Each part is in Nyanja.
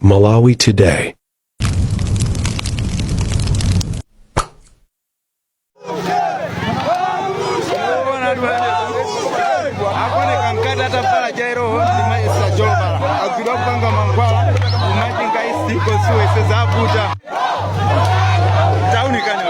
Malawi Today. Akuoneka mkati atavala jairo ndimaisajolobala agwidwa kupanga mankhwala kumachinga isiko siwese zavuta tauni kani.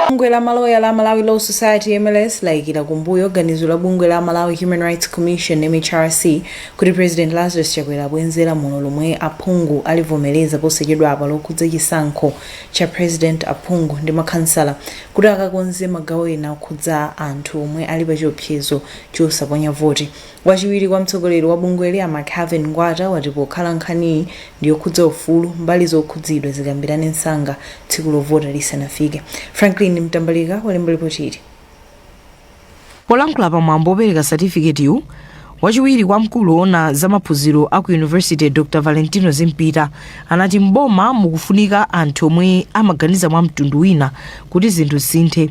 Bungwe la maloya la Malawi Law Society, MLS, layikira kumbuyo ganizo la bungwe la Malawi Human Rights Commission, MHRC, kuti President Lazarus Chakwera abwenze lamulo lomwe aphungu alivomereza posachedwapa lokhudza chisankho cha president, aphungu ndi makhansala, kuti akakonze magawo ena okhudza anthu omwe ali pa chiopsezo chosaponya voti. Wachiwiri kwa mtsogoleri wa bungweli, a McHaven Ngwata, wati pokhala nkhaniyi ndi yokhudza ufulu, mbali zokhudzidwa zikambirane msanga tsiku lovota lisanafike. Franklin Mtambalika walemba ripoti ili. Polankhula pamwambo opereka satifiketiyu, wachiwiri kwa mkulu woona za maphunziro a ku university, Dr Valentino Zimpita, anati mboma mukufunika anthu omwe amaganiza mwa mtundu wina kuti zinthu zisinthe.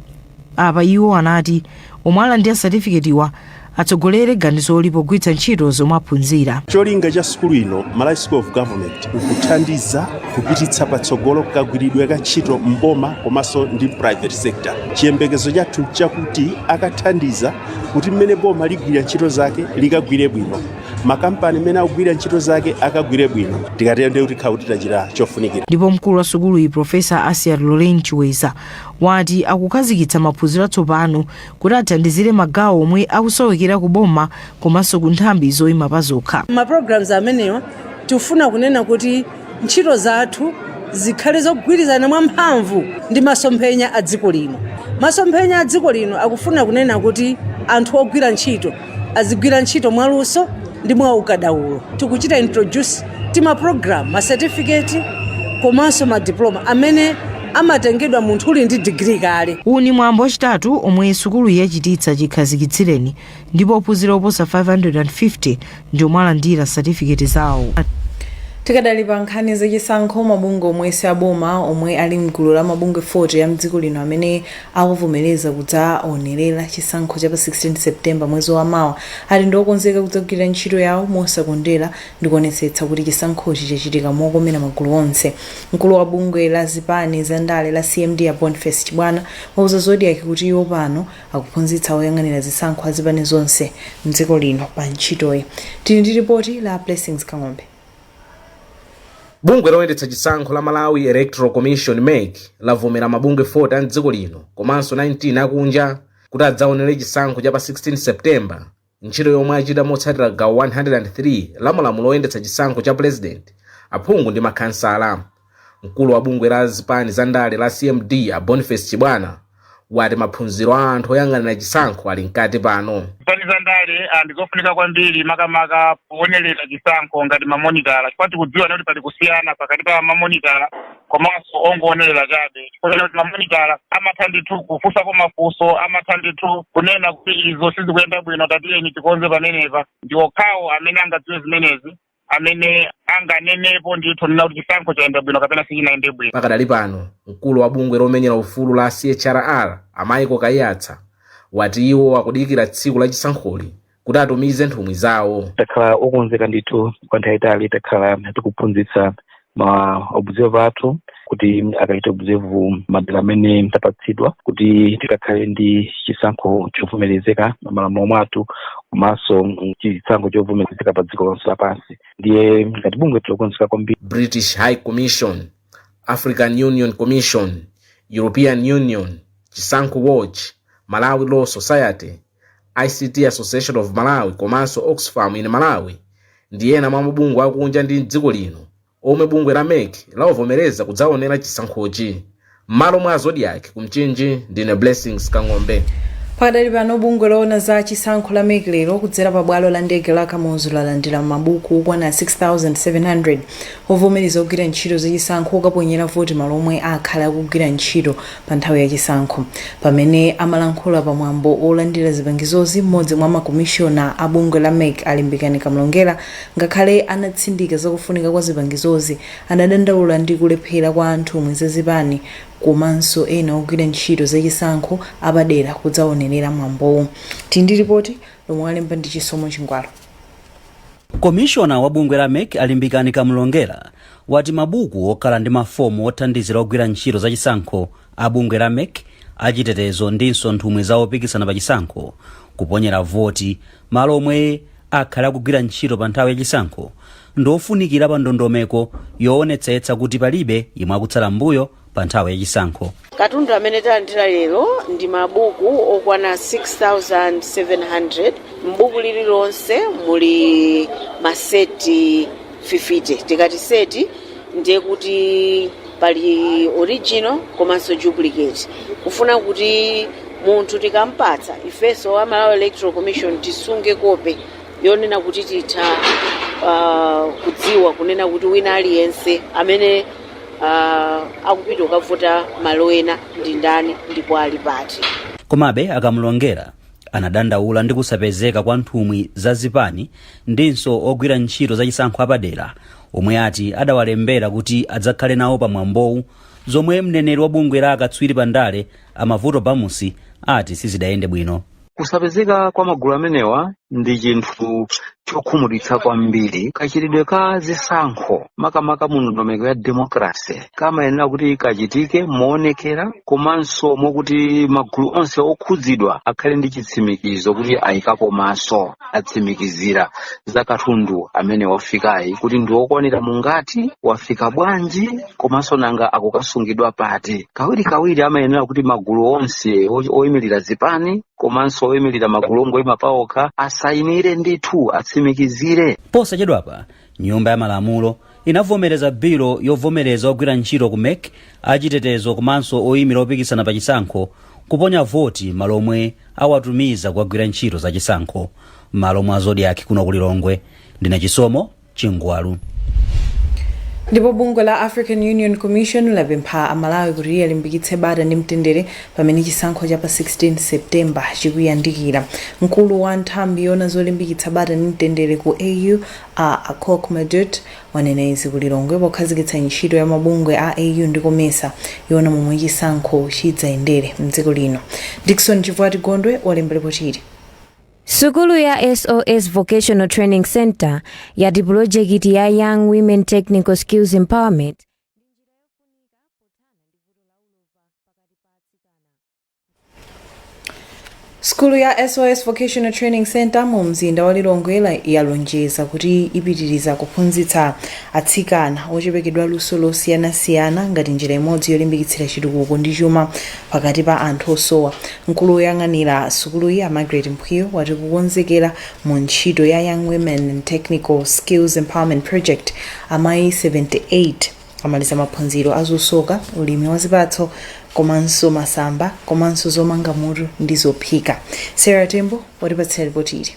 Apa iwo anati omwe alandira satifiketiwa atsogolere ganizoli pogwiritsa ntchito zomwe aphunzira. Cholinga cha sukulu ino, Malawi School of Government, nkuthandiza kupititsa patsogolo kagwiridwe ka ntchito mboma komanso ndi private sector. Chiyembekezo chathu chakuti akathandiza kuti mmene boma ligwira ntchito zake likagwire bwino, makampani mmene akugwira ntchito zake akagwire bwino. Tikatero ndiye kuti tikhala kuti tachita chofunikira. Ndipo mkulu wa sukuluyi, Profesa Asiat Lorraine Chiweza, wati akukhazikitsa maphunziro atsopano kuti athandizire magawo omwe akusowekera ku boma komanso ku nthambi zoyima pa zokha. Ma programs amenewa tikufuna kunena kuti ntchito zathu zikhale zogwirizana mwamphamvu ndi masomphenya a dziko lino. Masomphenya a dziko lino akufuna kunena kuti anthu ogwira ntchito azigwira ntchito mwaluso ndi mwa ukadaulo. Tikuchita introduce tima program, ma certificate komanso ma diploma amene amatengedwa munthu uli ndi digiri kale. Uwu ni mwambo wachitatu omwe sukuluyi yachititsa chikhazikitsireni, ndipo ophunzira oposa 550 ndi omwe alandira satifiketi zawo. Tikadali pa nkhani zachisankho, mabungwe omwe si aboma omwe ali mgulu la mabungwe 40 ya mdziko lino amene awavomereza kudzaonerera chisankho cha pa 16 September, mwezi wa mawa, ati ndi okonzeka kudzagwira ntchito yawo mosakondera ndi kuonetsetsa kuti chisankhochi chachitika mokomera magulu onse. Mkulu wa bungwe la zipani za ndale la CMD, a Boniface Chibwana, wauza Zodiak kuti iwo pano akuphunzitsa oyang'anira zisankho azipani zonse mdziko lino pa ntchitoyi. Tili ndi ripoti la Blessings Kang'ombe. Bungwe loyendetsa chisankho la Malawi Electoral Commission, MEC, lavomera mabungwe 40 a mdziko lino komanso 19 akunja kuti adzaonere chisankho cha pa 16 September, ntchito yomwe achita motsatira gawo 103 la malamulo oyendetsa chisankho cha president, aphungu ndi makhansala. Mkulu wa bungwe la zipani za ndale la CMD, a Boniface Chibwana, wati maphunziro a anthu oyang'anira chisankho ali mkati pano. Zipani za ndale ndizofunika kwambiri, makamaka kuonerera chisankho ngati mamonitala, chifukwa tikudziwa kuti pali kusiyana pakati pa mamonitala komanso ongoonerera chabe, chifukwa kuti mamonitala amatha ndithu kufunsako mafunso, amatha ndithu kunena kuti izo sizikuyenda bwino, tatiyeni tikonze pamenepa. Ndi okhawo amene angadziwe zimenezi, amene anganenepo ndithu nena kuti chisankho chayenda bwino kapena sichinayende bwino. Pakadali pano, mkulu wa bungwe lomenyera ufulu la CHRR, a Michael Kaiyatsa, wati iwo akudikira tsiku la chisankholi kuti atumize nthumwi zawo. Takhala okonzeka ndithu kwa nthawi itali. Takhala tikuphunzitsa ma observer athu kuti akachite observe madera amene tapatsidwa, kuti tikakhale ndi chisankho chovomerezeka malamulo mwathu komanso chisankho chovomerezeka pa dziko lonse lapansi. Ndiye ngati bungwe tikukonzeka kwambiri. British High Commission, African Union Commission, European Union, Chisankho Watch, Malawi Law Society, ICT Association of Malawi komanso Oxfam in Malawi ndi ena mwa mabungwe akunja ndi mdziko lino omwe bungwe la MEC lawavomereza kudzaonera chisankhochi. M'malo mwa Zodiak ku Mchinji, ndine Blessings Kang'ombe. Pakadali pano, bungwe loona za chisankho la MEC lero kudzera pa bwalo la ndege la Kamuzu lalandira mabuku okwana 6700 ovomereza kugwira ntchito zachisankho okaponyera voti malo omwe akhale akugwira ntchito pa nthawi ya chisankho. Pamene amalankhula pamwambo olandira zipangizozi, mmodzi mwa makomishona a bungwe la MEC, Alimbikani Kamlongera, ngakhale anatsindika zakufunika kwa zipangizozi, anadandaula ndi kulephera kwa nthumwi zazipani komanso ena ogwira ntchito zachisankho apadera kudzaonerera mwambowu. Tindi ripoti lomwe alemba ndi Chisomo Chingwalo. Komishona wa bungwe la MEC, Alimbikani Kamlongera, wati mabuku okhala ndi mafomu othandizira ogwira ntchito zachisankho a bungwe la MEC, achitetezo ndinso nthumwi za opikisana pa chisankho kuponyera voti malo omwe akhale akugwira ntchito pa nthawi yachisankho ndiofunikira pa ndondomeko yoonetsetsa kuti palibe imwe akutsala mbuyo pa nthawi yachisankho. Katundu amene talandira lero ndi mabuku okwana 6700. M'buku lililonse muli maseti 50. Tikati seti, ndiye kuti pali original komanso duplicate, kufuna kuti munthu tikampatsa, ifenso a Malawi Electoral Commission tisunge kope yonena kuti titha kudziwa kunena kuti wina aliyense amene akupita kukavota malo ena ndi ndani ndipo ali pati. Komabe aKamlongera anadandaula ndi kusapezeka kwa nthumwi za zipani ndinso ogwira ntchito zachisankho apadera omwe ati adawalembera kuti adzakhale nawo pamwambowu, zomwe mneneri wa bungwe la akatswiri pa ndale, aMavuto Bamusi, ati sizidayende bwino. Kusapezeka kwa magulu amenewa ndi chinthu chokhumudwitsa kwambiri. Kachitidwe ka zisankho, makamaka mu ndondomeko ya democracy, kamayenera kuti kachitike moonekera komanso mokuti magulu onse okhudzidwa akhale ndi chitsimikizo kuti ayikapo maso, atsimikizira za katundu amene wafikayi kuti ndi wokwanira mungati, wafika bwanji, komanso nanga akukasungidwa pati. Kawirikawiri amayenera kuti magulu onse oyimirira zipani komanso oyimirira magulu ongoyima paokha asayinire ndithu, atsimikizire. Posachedwapa Nyumba ya Malamulo inavomereza bilo yovomereza ogwira ntchito ku MEC, achitetezo komanso oyimira opikisana pa chisankho kuponya voti malo omwe awatumiza kukagwira ntchito za chisankho. Malo mwa Zodiak kuno ku Lilongwe, ndine Chisomo Chingwalu. Ndipo bungwe la African Union Commission lapempha Amalawi kuti alimbikitse bata ndi mtendere pamene chisankho cha pa 16 September chikuyandikira. Mkulu wa nthambi yona zolimbikitsa bata ndi mtendere ku AU, a Akok Madut, wanena izi ku Lilongwe pokhazikitsa ntchito ya mabungwe a AU ndi COMESA yona momwe chisankho chidzayendere mdziko lino. Dickson Chivwati Gondwe walemba ripoti ili. Sukulu ya SOS Vocational Training Center yati pulojekiti ya Young Women Technical Skills Empowerment Sukulu ya SOS Vocational Training Center mu mzinda wa Lilongwe yalonjeza kuti ipitiriza kuphunzitsa atsikana ochepekedwa luso losiyanasiyana ngati njira imodzi yolimbikitsira chitukuko ndi chuma pakati pa anthu osowa. Mkulu woyang'anira sukuluyi, a Margaret Mphwiyo, wati kukonzekera mu ntchito ya Young Women and Technical Skills Empowerment Project, amayi 78 amaliza maphunziro azosoka, ulimi wa zipatso komanso masamba, komanso zomanga mutu ndi zophika. Sarah Tembo watipatsira ripoti ili.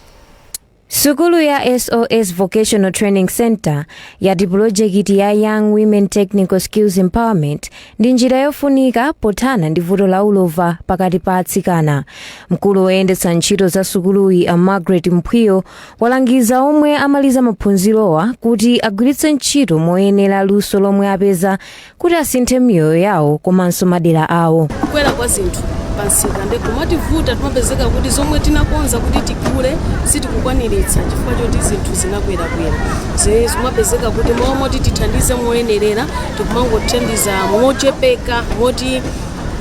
Sukulu ya SOS Vocational Training Center yati pulojekiti ya Young Women Technical Skills Empowerment ndi njira yofunika pothana ndi vuto la ulova pakati pa atsikana. Mkulu woyendetsa ntchito za sukuluyi, a Margaret Mphwiyo, walangiza omwe amaliza maphunzirowa kuti agwiritse ntchito moyenera luso lomwe apeza kuti asinthe miyoyo yawo komanso madera awo. Kukwera kwa zinthu pamsika ndi kumativuta. Timapezeka kuti zomwe tinakonza kuti tigule sitikukwaniritsa chifukwa choti zinthu zinakwerakwera. Zimapezeka kuti momwe moti tithandize moyenerera, tikumangothandiza mochepeka, moti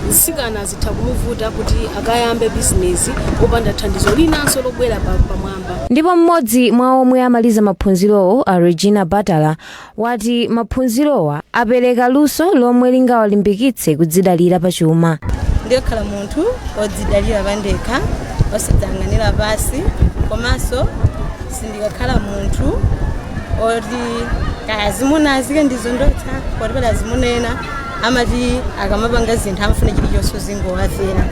mtsikana zitha kumuvuta kuti akayambe bizinesi opanda thandizo linanso lobwera pamwamba. Ndipo mmodzi mwa omwe amaliza maphunzirowo, a Regina Batala, wati maphunzirowa apereka luso lomwe lingawalimbikitse kudzidalira pachuma. Ndikhala munthu odzidalira pandekha, osadzayang'anira pasi, komanso sindikakhala munthu oti kaya zimuna azike ndizondotsa poti pali azimunena amati akamapanga zinthu amafuna chilichonse zingowafera.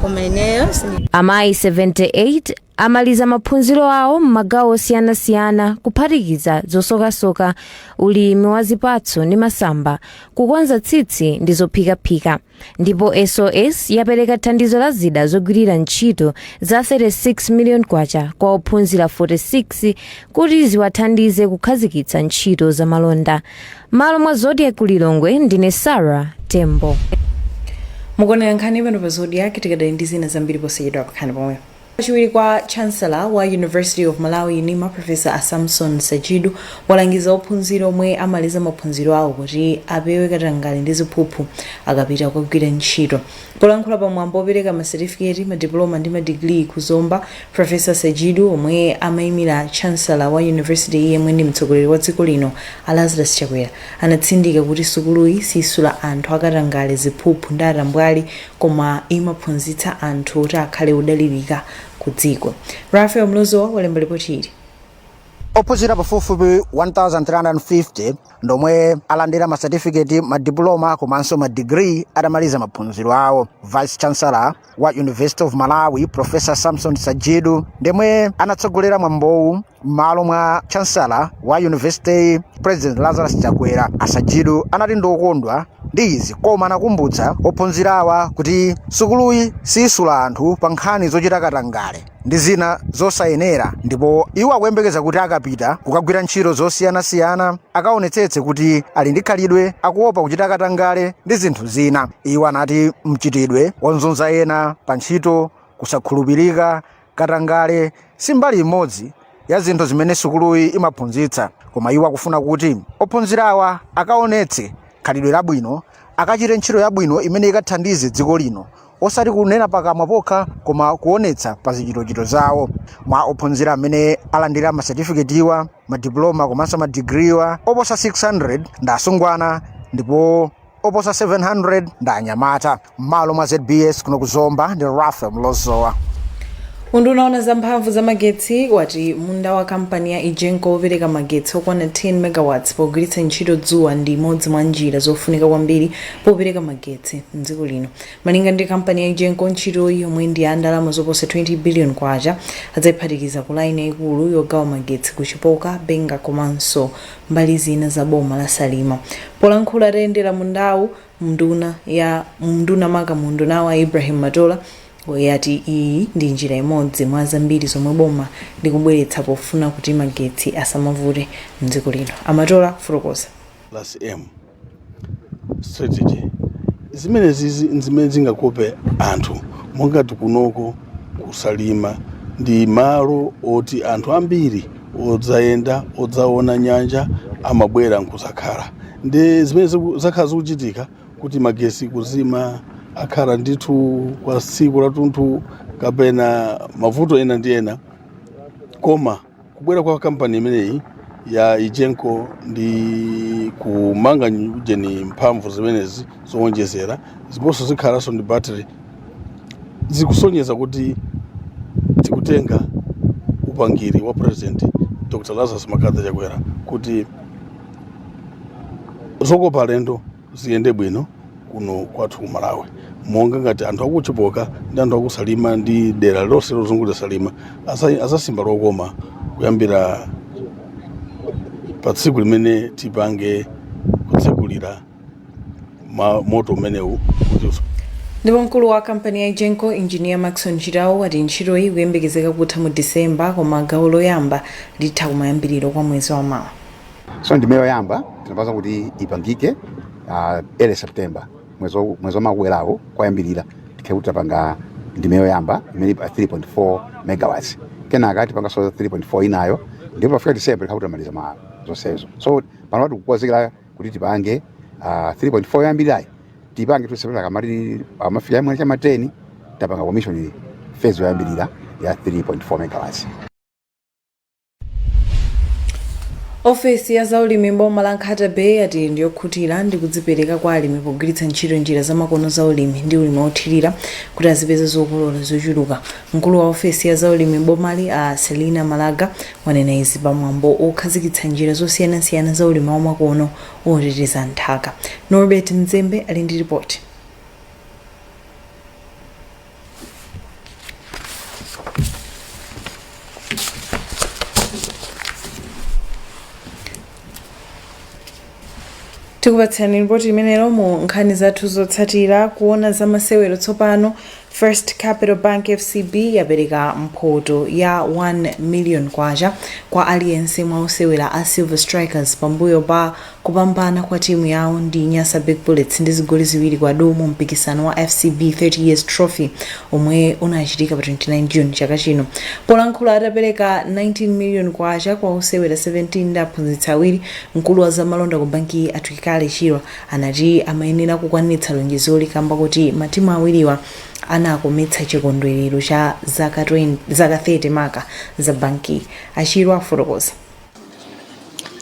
Koma ineyo sindi. Amayi 78 amaliza maphunziro awo m'magawo osiyanasiyana, kuphatikiza zosokasoka, ulimi wa zipatso ndi masamba, kukonza tsitsi ndi zophikaphika. Ndipo SOS yapereka thandizo la zida zogwirira ntchito za 36 million kwacha kwa ophunzira 46 kuti ziwathandize kukhazikitsa ntchito zamalonda. Malo mwa Zodiak ku Lilongwe, ndine Sarah Tembo. Mukuonera nkhani pano pa Zodiak. Tikadali ndi zina zambiri posachedwa, pakhani pomwe. Wachiwiri kwa Chancellor wa University of Malawi, UNIMA, Professor Samson Sajidu, walangiza ophunzira omwe amaliza maphunziro awo kuti apewe katangale ndi ziphuphu akapita kukagwira ntchito. Polankhula pamwambo opereka masetifiketi, madiploma ndi madigiri ku Zomba, Professor Sajidu, omwe amayimira Chancellor wa university yemwe ndi mtsogoleri wa dziko lino a Lazarus Chakwera, anatsindika kuti sukuluyi sisula anthu akatangale, ziphuphu ndi atambwali, koma imaphunzitsa anthu oti akhale odalirika ku dziko. Rafael Mlozowa walemba ripoti ili. Ophunzira pafupifupi 1350 ndomwe alandira masatifiketi, madiploma komanso madigiri atamaliza maphunziro awo. Vice Chancellor wa University of Malawi, Professor Samson Sajidu, ndemwe anatsogolera mwambowu m'malo mwa Chancellor wa university, President Lazarus Chakwera. Asajidu anati ndiokondwa ndi izi, koma anakumbutsa ophunzirawa kuti sukuluyi sisula anthu pa nkhani zochita katangale ndi zina zosayenera, ndipo iwo akuyembekeza kuti akapita kukagwira ntchito zosiyanasiyana akaonetsetse kuti ali ndi khalidwe, akuopa kuchita katangale ndi zinthu zina. Iwo anati mchitidwe wonzunza ena pa ntchito, kusakhulupirika, katangale si mbali imodzi ya zinthu zimene sukuluyi imaphunzitsa, koma iwo akufuna kuti ophunzirawa akaonetse khalidwe labwino, akachite ntchito yabwino imene ikathandize dziko lino, osati kunena pakamwa pokha koma kuonetsa pa zichitochito zawo. Mwa ophunzira amene alandira masatifiketiwa, madiploma komanso madigiriwa, oposa 600 ndi asungwana ndipo oposa 700 ndi anyamata. M'malo mwa ZBS kuno kuzomba, ndi Rafael Mlozowa. Unduna oona za mphamvu za magetsi wati munda wa kampani ya EGENCO wopereka magetsi okwana 10 megawatts pogwiritsa ntchito dzuwa ndi imodzi mwa njira zofunika kwambiri popereka magetsi mdziko lino. Malinga ndi kampani ya EGENCO, ntchitoyi, yomwe ndi ya ndalama zoposa 20 billion kwacha, adzayiphatikiza ku laini yayikulu yogawa magetsi ku Chipoka, Benga komanso mbali zina za boma la Salima. Polankhula atayendera mundawu, nduna ya nduna maka mundunawa Ibrahim Matola yati iyi ndi njira imodzi mwa zambiri zomwe boma likubweretsa pofuna kuti magetsi asamavute mdziko lino. Amatola kufotokoza. Plus M strategy zimenezi zimene zingakope anthu, mongati kunoko kusalima ndi malo oti anthu ambiri odzayenda, odzaona nyanja amabwera nkuzakhala, ndi zimene zakhala zikuchitika kuti magesi kuzima akhala ndithu kwa tsiku lathunthu kapena mavuto ena ndi ena. Koma kubwera kwa kampani imeneyi ya EGENCO ndi kumanga ujeni mphamvu zimenezi zowonjezera, ziponso zikhalanso ndi battery, zikusonyeza kuti tikutenga upangiri wa President Dr Lazarus McCarthy Chakwera kuti zokopa alendo ziyende bwino kuno kwathu ku Malawi, monga ngati anthu akuchipoka ndi anthu akusalima ndi dera lonse lozungulira Salima azasimba lokoma kuyambira pa tsiku limene tipange kutsekulira moto umenewu kuti Ndipo mkulu wa kampani ya EGENCO, Engineer Maxon Chitawo, wati ntchitoyi ikuyembekezeka kutha mu Disemba, koma gawo loyamba litha kumayambiriro kwa mwezi wa mawa. So ndime yoyamba tinapeza kuti ipangike early September, mwezi wamakubwerawo kwayambirira, tikhe kuti tapanga ndime yoyamba imene pa 3.4 megawatts, kenaka tipanganso 3.4 inayo, ndipo pafika December tikha kuti tamaliza ma zonsezo. So pano tikukonzekera kuti tipange 3.4 yoyambirirayi, tipange tu September, kamati amafika mwezi chama 10 tapanga commission phase yoyambirira ya 3.4 megawatts. Ofesi ya zaulimi m'boma la Nkhata Bay yati ndiyokhutira ndi kudzipereka kwa alimi pogwiritsa ntchito njira zamakono za ulimi ndi ulimi wothirira kuti azipeza zokolola zochuluka. Mkulu wa ofesi ya zaulimi m'bomali, a Selina Malaga, wanena izi pamwambo okhazikitsa njira zosiyanasiyana za ulimi wamakono oteteza nthaka. Norbert Mzembe ali ndi ripoti. Tikupatsirani ripoti imenelo mu nkhani zathu zotsatira. Kuona za masewero tsopano, First Capital Bank, FCB, yapereka mphoto ya 1 million kwacha kwa aliyense mwa osewera a Silver Strikers pambuyo pa kupambana kwa timu yawo ndi Nyasa Big Bullets ndi zigoli 2-0 mu mpikisano wa FCB 30 Years Trophy omwe unachitika pa 29 June chaka chino. Polankhula atapereka 19 million kwacha kwa osewera 17 ndi aphunzitsi awiri, mkulu wa zamalonda ku banki Atwikale Chirwa anati amayenera kukwaniritsa lonjezoli kamba kuti matimu awiriwa anakometsa chikondwerero cha zaka 20, zaka 30 maka za banki. Achirwa afotokoza.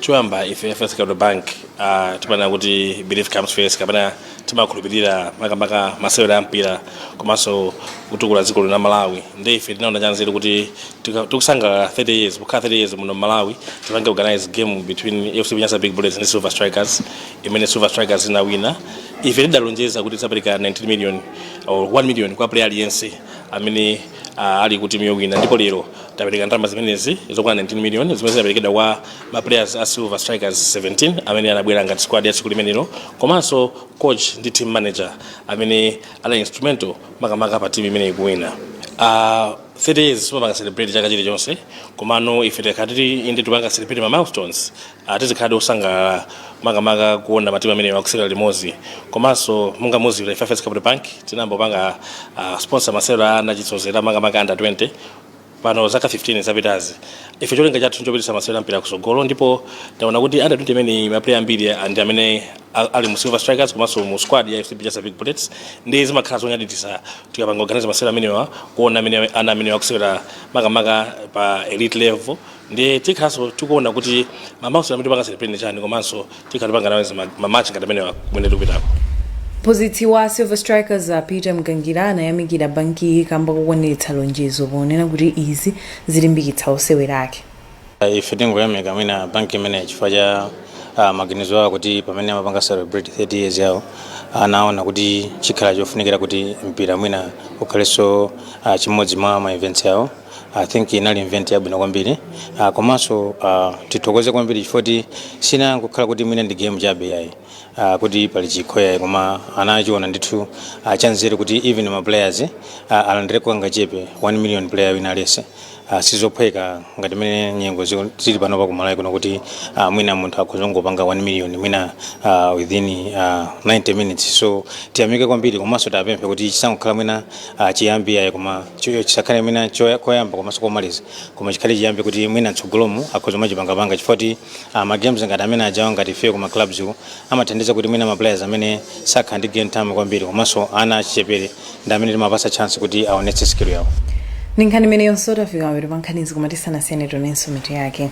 Choyamba, ife First Capital Bank timanena kuti belief comes first, kapena timakhulupirira makamaka masewera a mpira komanso kutukula dziko lino la Malawi. Ndi ife tinaona chanzeru kuti tikusangalala 30 years, kukhala 30 years muno Malawi, tipange organize game between FC Nyasa Big Bullets ndi Silver Strikers, imene Silver Strikers inawina. Ife tidalonjeza kuti tidzapereka 19 million or 1 million kwa player aliyense amene ali ku timu yowina, ndipo lero tapereka ndalama zimenezi zokwana 19 million zimene zinaperekedwa kwa ma players a Silver Strikers 17 amene anabwera ngati squad ya tsiku limenelo, komanso coach ndi team manager amene ali instrumental makamaka pa team imene ikuwina. 30 years timapanga celebrate chaka chilichonse, komano ife tikati inde tipanga celebrate ma milestones, tizikhala osangalala makamaka kuona matimu amene akusewera limodzi. Komanso monga muziwira, ife First Capital Bank tinayamba kupanga sponsor masewero a ana achisodzera, makamaka under 20, pano zaka 15 zapitazi. Ife cholinga chathu nchopititsa masewero ampira kusogolo, ndipo taona kuti under 20 imene ma player ambiri ndi amene ali mu Silver Strikers komanso mu squad ya FCB Nyasa Big Bullets, ndi zimakhala zonyaditsa tikapanga organize masewero amenewa, kuona amene ana amene akusewera makamaka pa elite level. Ndi tikhalanso tikuona kuti ma milestone amene tipanga celebrate chani, komanso tikhala tipanga nawo ma match ngati amenewa kumene tikupitako. Mphunzitsi wa Silver Strikers Peter Mgangira anayamikira bankiyi kamba kokwaniritsa lonjezo, ponena kuti izi zilimbikitsa osewera ake. Ife tingoyamika mwina banki imeneyi chifukwa cha maganizo awo, kuti pamene amapanga celebrate 30 years yawo anaona kuti chikhala chofunikira kuti mpira mwina ukhalenso chimodzi mwa ma events yawo. I think inali event yabwino kwambiri, komanso tithokoze kwambiri chifukwa kuti sinangokhala kuti mwina ndi game chabe yayi, kuti pali chikho yayi, koma anachiona ndithu chanzeru kuti even ma players alandire kangachepe 1 million player wina aliyense. Sizophweka ngati mene nyengo zili panopa kumalawi kuno kuti mwina munthu akhoza kungopanga 1 million mwina within 90 minutes. So tiyamike kwambiri, komanso tapemphe kuti chisangokhala mwina chiyambi ayi, koma chisakhale mwina koyamba komanso komaliza, koma chikhale chiyambi kuti mwina mtsogolomu akhoza kumachipangapanga, chifukwa kuti ma games ngati amene ajawa, ngati ife kuma clubs ku, amathandiza kuti mwina ma players amene sakhala ndi game time kwambiri komanso ana achichepere ndi amene timapasa chance kuti aonetse skill yawo. Ndi nkhani imene yonse tafika mapeto pa nkhanizi, koma tisanasiyane tionenso mitu yake.